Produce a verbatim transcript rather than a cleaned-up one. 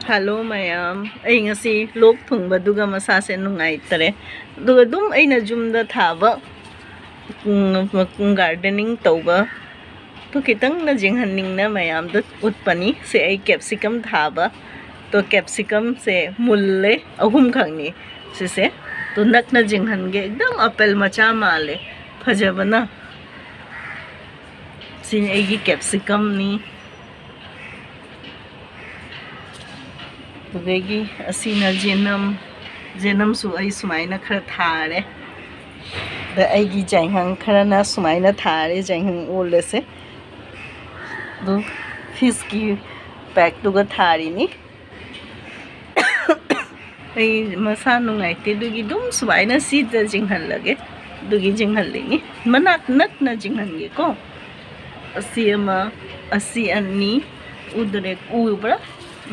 Hello ꯃꯌꯥꯝ, ꯑꯩ ꯉꯁꯤ ꯂꯣꯛ ꯊꯨꯡꯕꯗꯨꯒ ꯃꯁꯥꯁꯦ ꯅꯨꯡꯉꯥꯏꯇꯔꯦ꯫ ꯑꯗꯨꯒ ꯑꯗꯨꯝ ꯑꯩꯅ ꯌꯨꯝꯗ ꯊꯥꯕ, ꯎꯝ, gardening ꯇꯧꯕ, ꯑꯗꯨ ꯈꯤꯇꯪ ꯅꯖꯤꯡꯍꯟꯅꯤꯡꯅ ꯃꯌꯥꯝꯗ ꯎꯠꯄꯅꯤ꯫ ꯁꯦ ꯑꯩ capsicum ꯊꯥꯕ, ꯑꯗꯣ capsicum ꯁꯦ ꯃꯨꯜꯂꯦ, ꯑꯍꯨꯝꯈꯛꯅꯤ ꯁꯤꯁꯦ꯫ ꯑꯗꯣ ꯅꯛꯅ ꯌꯦꯡꯍꯟꯒꯦ, ꯑꯦꯛꯗꯝ apple ꯃꯆꯥ ꯃꯥꯜꯂꯦ, ꯐꯖꯕꯅ꯫ ꯁꯤꯅꯤ ꯑꯩꯒꯤ capsicum ꯅꯤ꯫ ꯑꯗꯨꯗꯒꯤ ꯑꯁꯤꯅ ꯖꯦꯅꯝ, ꯖꯦꯅꯝꯁꯨ ꯑꯩ ꯁꯨꯃꯥꯏꯅ ꯈꯔ ꯊꯥꯔꯦ꯫ ꯑꯗ ꯑꯩꯒꯤ ꯖꯥꯏꯍꯪ ꯈꯔꯅ ꯁꯨꯃꯥꯏꯅ ꯊꯥꯔꯦ, ꯖꯥꯏꯍꯪ ꯑꯣꯜꯂꯁꯦ꯫ ꯑꯗꯨ fish ꯀꯤ pack ꯇꯨꯒ ꯊꯥꯔꯤꯅꯤ꯫ ꯑꯩ ꯃꯁꯥ ꯅꯨꯡꯉꯥꯏꯇꯦ, ꯑꯗꯨꯒꯤ ꯑꯗꯨꯝ ꯁꯨꯃꯥꯏꯅ ꯁꯤꯗ ꯆꯤꯡꯍꯜꯂꯒꯦ꯫ ꯑꯗꯨꯒꯤ ꯆꯤꯡꯍꯜꯂꯤꯅꯤ, ꯃꯅꯥꯛ ꯅꯛꯅ ꯆꯤꯡꯍꯟꯒꯦꯀꯣ꯫ ꯑꯁꯤ ꯑꯃ, ꯑꯁꯤ ꯑꯅꯤ, ꯎꯗ꯭ꯔꯦ, ꯎꯕ꯭ꯔꯥ?